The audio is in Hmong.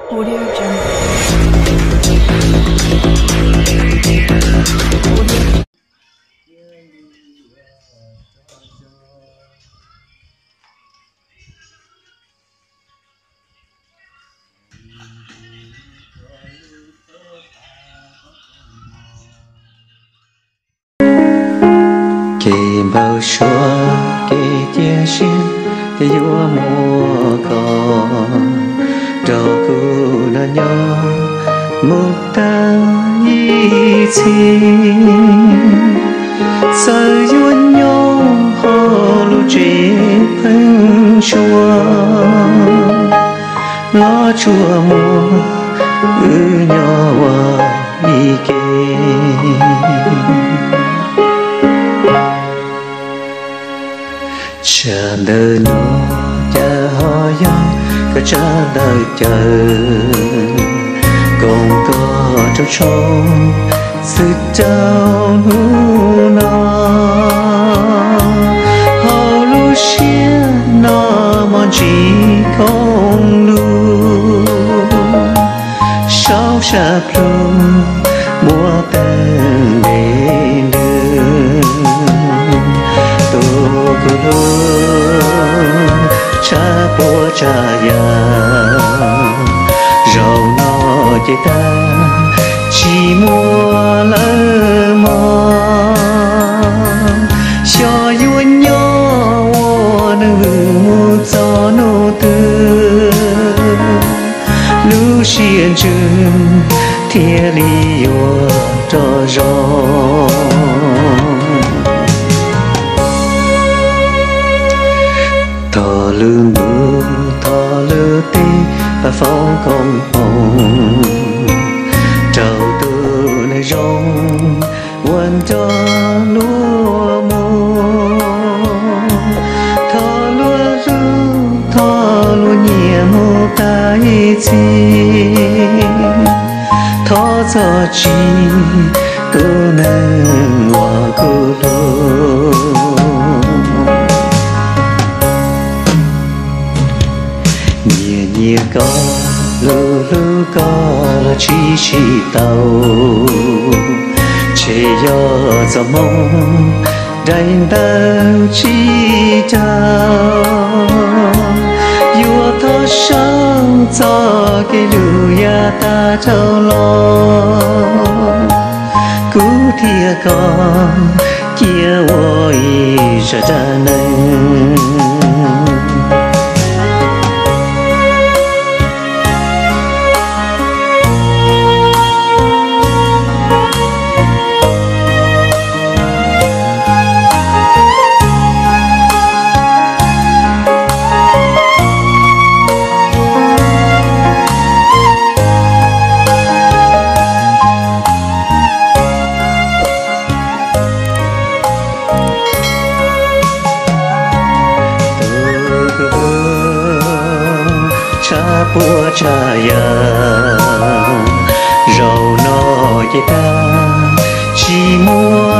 Kev npau suav kev cia siab, ces yuav muab koj rau kuv noj nyob mus tag ib txhis. Txawm yuav nyob hauv lub tsev pheeb suab, los tsuas muaj wb nyob ua ib ke. Tsam ntawm no cas ho yog koj tsab ntawv caw, koom koj rooj tshoob xwb rau hnub no. Hauv lub siab no mog ntsis koom lus, saum sab plhu muaj teeb npe ntws. Tus kuv hlub, tshaj puas tshaj yam, zaum no ces tag tsis muaj lawm mog. Xyov yuav nyob ua neeg vwm mus txog hnub twg, lub siab ntsws thiaj li yuav rov zoo. Thov lwm ntuj thov lwm teb, pab foom koob hmoov rau tus neeg zoo uas nrog luag mus. Thov luag hlub thov luag nyiam mus tag ib txhis. Thov txhob tsim tus neeg uas kuv hlub. Nyiam nyiam koj, hlub hlub koj los tsis sib tau, ntshe yog txoj hmoo daim ntawv tsis raug. Yuav thov sau txoj kev lus yav tag dhau los, kuv thiab koj cia ua ib zaj dab neeg. Tus koj hlub, tshaj puas tshaj yam, zaum no ces tag tsis muaj